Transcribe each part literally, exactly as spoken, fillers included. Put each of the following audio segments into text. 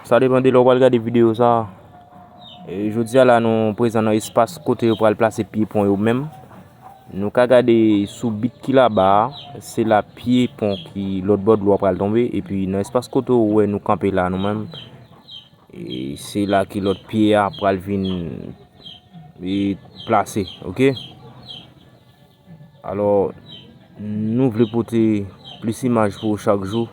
Sa depann de lè w pral gade videyo sa. E, jodi a la, nou prezan nan espas kote yo pral plase pye pon yo menm. Nou ka gade sou bit ki laba a, se la pye pon ki lòt bò dlo a pral tonbe. Epi nan espas kote w wè nou kanpe la nou menm, e, se la ki lòt pye a pral vin, e, plase, oke? Alò, nou vle pote plis imaj pou ou chak jou.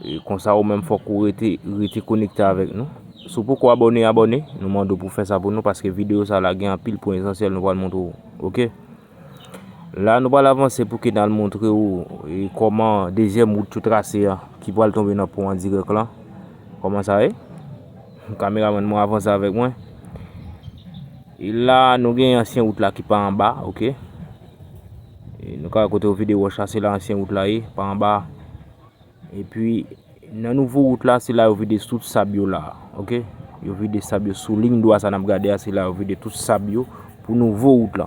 E konsa, ou menm, fòk ou rete, rete konekte avèk nou. Si w poko abòne, abòne. Nou mande w pou fè sa pou nou, paske videyo sa la gen anpil pwen esansyèl nou pral montre w. Oke? La, nou pral avanse pou ke n al montre w, e, kòman dezyèm wout yo trase a, ki pral tonbe nan pon an dirèk la. Kòman sa ye? Kameramann mwen avanse avèk mwen. E la, nou gen ansyen wout la ki pa anba, oke? E nou ka wè kote yo vide wòch la, se la ansyen wout la ye, pa anba. Epi, nan nouvo wout la, se la yo vide tout sab yo la, oke? Yo vide sab yo sou liy dwa sa n ap gade a, se la yo vide tout sab yo pou nouvo wout la.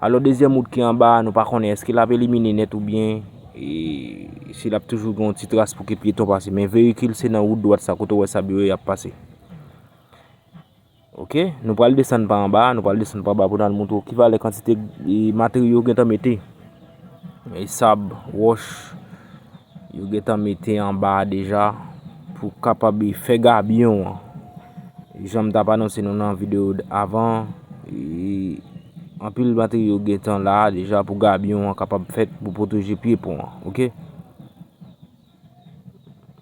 Alò, dezyèm wout ki anba a, nou pa konnen èske l ap elimine nèt oubyen, e, si l ap toujou gen yon ti tras pou ke pyeton pase. Men veyikil se nan wout dwat sa, kote w wè sab yo ye, y ap pase. Oke, nou pral desann pa anba, nou pral desann pa anba pou n al montre w ki valè kantite, e, materyo yo gentan mete. E sab, wòch, yo gentan mete anba a deja pou kapab fè gabyon an. Jan m t ap anonse nou nan videyo avan, e, anpil materyo gentan la deja pou gabyon an kapab fèt pou pwoteje pye pon an, oke?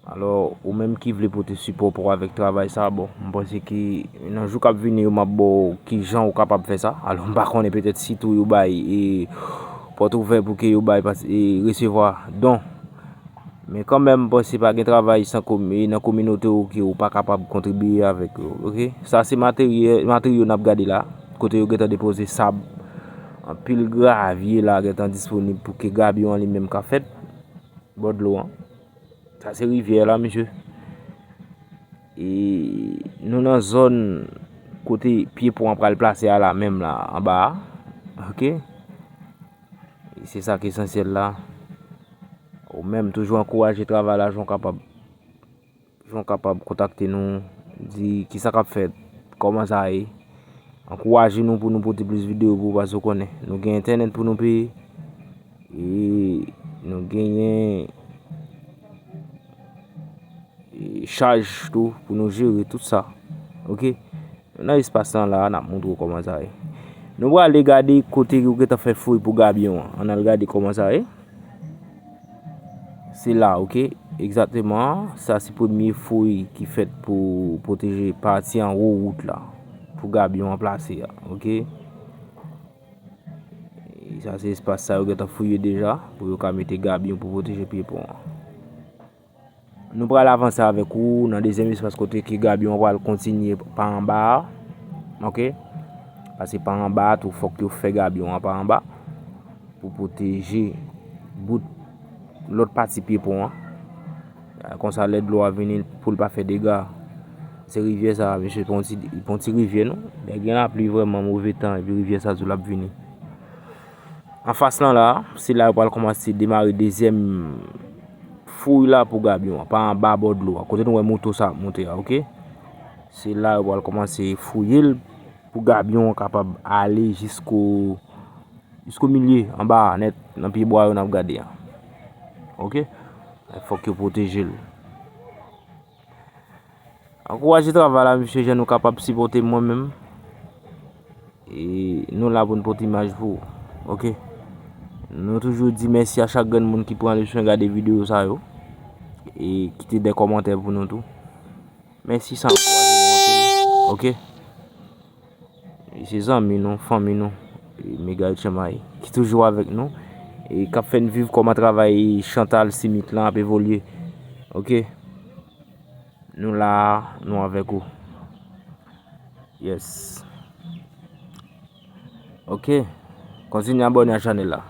Alò, ou menm ki vle pote sipò pa w avèk travay sa, bon, m panse ke nan jou k ap vini yo, m ap ba w kijan ou kapab fè sa. Alò, m pa konnen, petèt si tou yo bay, e, pòt ouvè pou ke yo bay, pas-, e, resevwa don. Men kanmenm, m panse pa gen travay san komi-, e, nan kominote w ke ou pa kapab kontribiye avèk yo, oke? Sa se materye-, materyo n ap gade la, kote yo gentan depoze sab, anpil gravye la gentan disponib pou ke gabyon an li menm ka fèt bò dlo an. Sa se rivyè la, mesye. E nou nan zòn kote pye pon an pral plase a la menm la, anba a. Oke? E se sa ki esansyèl la. Ou menm, toujou ankouraje travay la, jan w kapab, jan w kapab kontakte nou, di kisa k ap fèt, kòman sa ye. Ankouraje nou pou nou pote plis videyo pou ou, paske w konnen, nou gen entènèt pou nou peye. E nou genyen, e, chaj tou pou nou jere tout sa. Oke? Nan espas lan la, n ap montre w kòman sa ye. Nou prale gade kote yo gentan fè fouy pou gabyon an. Ann al gade kòman sa ye. Se la, oke? Egzakteman. Sa se premye fouy ki fèt pou pwoteje pati anwo wout la, pou gabyon an plase a, oke? E sa se espas sa yo gentan fouye deja, pou yo ka mete gabyon pou pwoteje pye pon an. Nou pral avanse avèk ou nan dezyèm espas kote ke gabyon an pral kontinye pa anba a. Oke? Paske pa anba a tou, fòk yo fè gabyon an pa anba pou pwoteje bout lòt pati pye pon an. Konsa, lè dlo a vini, pou l pa fè dega. Se rivyè sa, mesye, pa yon ti, pa yon ti rivyè, non. Lè gen lapli vrèman move tan, epi rivyè sa tou l ap vini. Anfas lan la, se la yo pral kòmanse demare dezyèm fouy la pou gabyon an, pa anba bò dlo a, kote nou wè moto sa ap monte a, oke? Se la yo pral kòmanse fouye l pou gabyon an kapab ale jisko, jisko milye anba a nèt, nan pye bwa yo n ap gade a. Oke? Fòk yo pwoteje l. Ankouraje travay la, mesye, jan nou kapab sipòte mwen menm. E nou la pou n pote imaj pou ou. Oke? Nou toujou di mèsi a chak grenn moun ki pran le swen gade videyo sa yo. E kite de kòmantè pou nou tou. Mèsi, sa ankouraje nou anpil. Oke? E se zanmi nou, fanmi nou, e Mega Etchanmay, ki toujou avèk nou, e k ap fè n viv kòman travay Chantal Simit lan ap evolye. Oke? Nou la, nou avèk ou. Yes. Oke. Kontinye abòne a chanèl la.